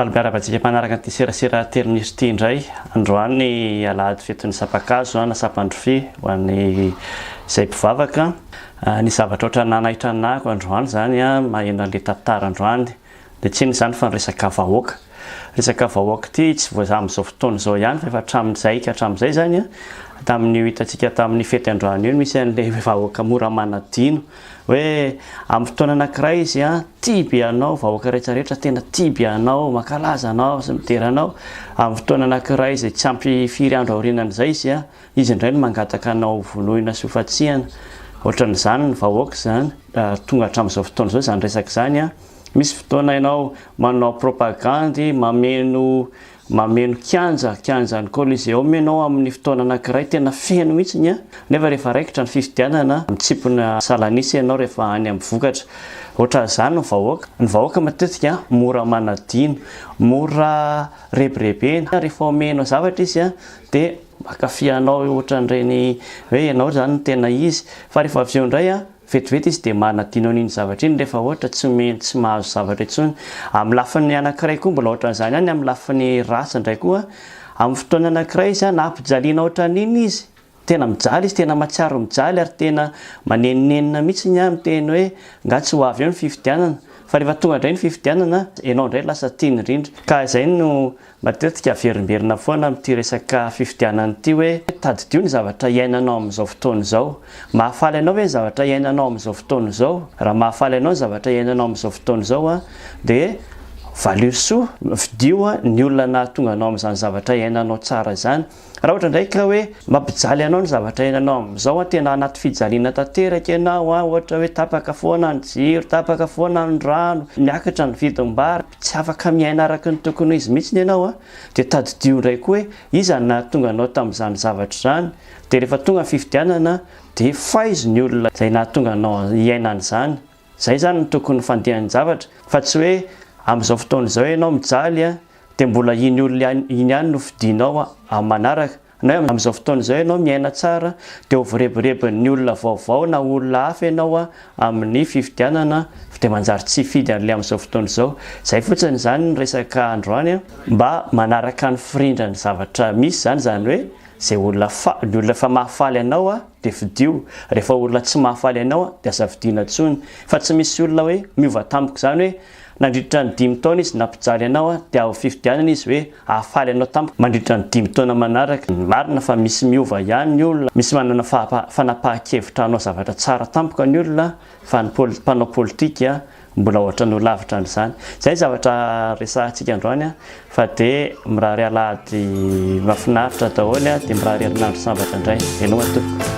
Faly miarahaba antsika mpanaraka an'ity serasera telomiry ity indray. Androany alahady fetin'ny sampan-kazo na sampan-drofia ho an'ny izay mpivavaka. Ny zavatra ohatran'ny nanaitra anahako androany izany maheno an'ilay tantara androany dia tsy inona izany fa ny resaka vahoaka. Resaka vahoaka ity tsy vao amin'izao fotoana izao ihany fa efa hatramin'izay ka hatramin'izay izany tamin'io hitantsika tamin'ny fety androany io misy an'ilay vahoaka mora manadino hoe amin'ny fotoana anankiray izy tia be anao, vahoaka rehetra rehetra tena tia be anao, mankalaza anao sy midera anao, amin'ny fotoana anankiray izay tsy ampy firy andro aorianan'izay izy Izy indray no mangataka anao ho vonoina sy ho fatsihana. Ohatran'izany ny vahoaka izany. Tonga hatramin'izao fotoana izao izany resaka izany an. Misy fotoana ianao manao propagandy, mameno mameno kianja, kianjan'ny Coliseum ianao amin'ny fotoana anankiray tena feno mihitsy an. Nefa rehefa raikitra ny fifidianana, mitsimpona salan'isa ianao rehefa any amin'ny vokatra. Ohatran'izany ny vahoaka. Ny vahoaka matetika mora manadino, mora rebirebena. Rehefa omenao zavatra izy an, dia mankafy anao ohatran'ireny hoe ianao izany no tena izy, fa rehefa avy eo indray an, vetivety izy dia manadino an'iny zavatra iny rehefa ohatra tsy omeny tsy mahazo zavatra intsony. Amin'ny lafiny anankiray koa mbola ohatran'izany ihany, amin'ny lafiny ratsy indray koa, amin'ny fotoana anankiray izy an, na ampijaliana ohatran'inona izy, tena mijaly izy, tena mahatsiaro mijaly ary tena manenonenona mihitsy an, miteny hoe nga tsy ho avy eo ny fifidianana, fa rehefa tonga indray ny fifidianana, ianao indray lasa tiany indrindra. Ka izay no Matetika averimberina foana amin'ity resaka fifidianana ity hoe tadidio ny zavatra iainanao amin'izao fotoana izao. Mahafaly anao ve ny zavatra iainanao amin'izao fotoana izao? Raha mahafaly anao ny zavatra iainanao amin'izao fotoana izao dia valio soa, fidio ny olona nahatonga anao amin'izany zavatra iainanao tsara izany. Raha ohatra indray ka hoe mampijaly anao ny zavatra iainanao amin'izao, tena anaty fijaliana tanteraka ianao, ohatra hoe tapaka foana ny jiro, tapaka foana ny rano, miakatra ny vidim-bary, tsy afaka miaina araka ny tokony ho izy mihitsy ianao, dia tadidio indray koa hoe iza no nahatonga anao tamin'izany zavatra izany, dia rehefa tonga ny fifidianana dia faizo ny olona izay nahatonga anao hiaina an'izany. Izay izany no tokony ho fandehan-javatra fa tsy hoe amin'izao fotoana izao ianao mijaly dia mbola iny olona iny ihany no fidinao amin'ny manaraka, na hoe amin'izao fotoana izao ianao miaina tsara dia ho voarebirebin'ny olona vaovao na olona hafa ianao amin'ny fifidianana dia manjary tsy hifidy an'ilay amin'izao fotoana izao. Izay fotsiny izany ny resaka androany mba manaraka ny firindran'ny zavatra misy izany, izany hoe izay olona fa, ny olona efa mahafaly anao dia fidio, rehefa olona tsy mahafaly anao dia aza fidiana intsony, fa tsy misy olona hoe miova tampoka izany hoe Nandritra ny dimy taona izy nampijaly anao dia ao fifidianana izy hoe hahafaly anao tampoka mandritra ny dimy taona manaraka. Marina fa misy miova ihany ny olona, misy manana fanapahan-kevitra hanao zavatra tsara tampoka ny olona fa ny mpanao politika mbola ohatran'ny ho lavitra an'izany. Izay ny zavatra resahantsika androany fa dia mirary alahady mahafinaritra daholo dia mirary herinandro sambatra indray. Veloma tompoko.